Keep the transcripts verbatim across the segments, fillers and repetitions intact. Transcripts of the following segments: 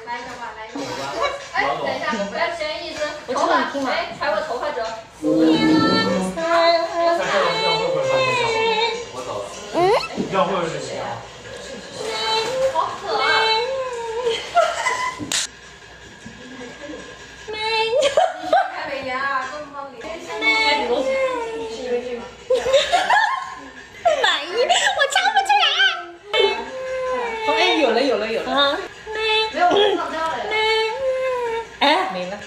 来一个吧，来一个吧。哎，等一下，不要先一直头发，我知道你听了哎，甩我头发走。我走了，这样会不会发现效果？我走了。这样会不会是你啊？好可爱。你开美颜啊，这么棒，你开始都是。满意，我唱不出来。哎，有了有了有了。啊，没有，我放掉了。哎，没了。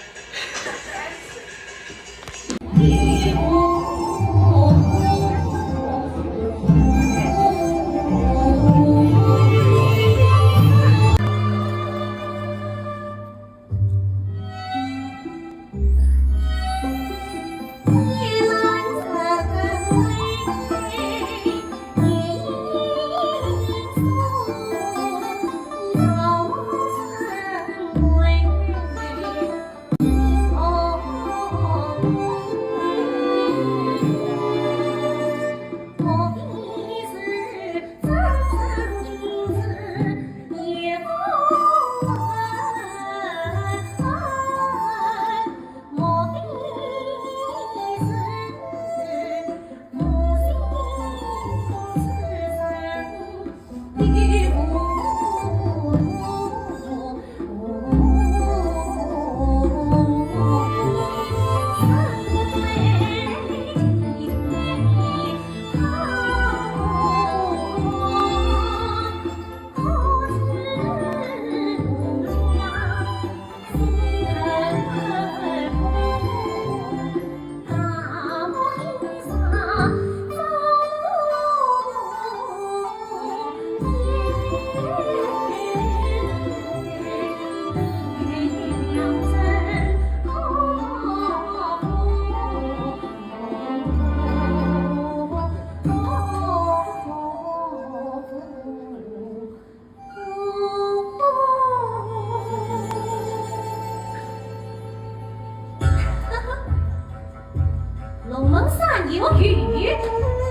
龙门山有雨，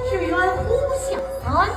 只愿虎下山。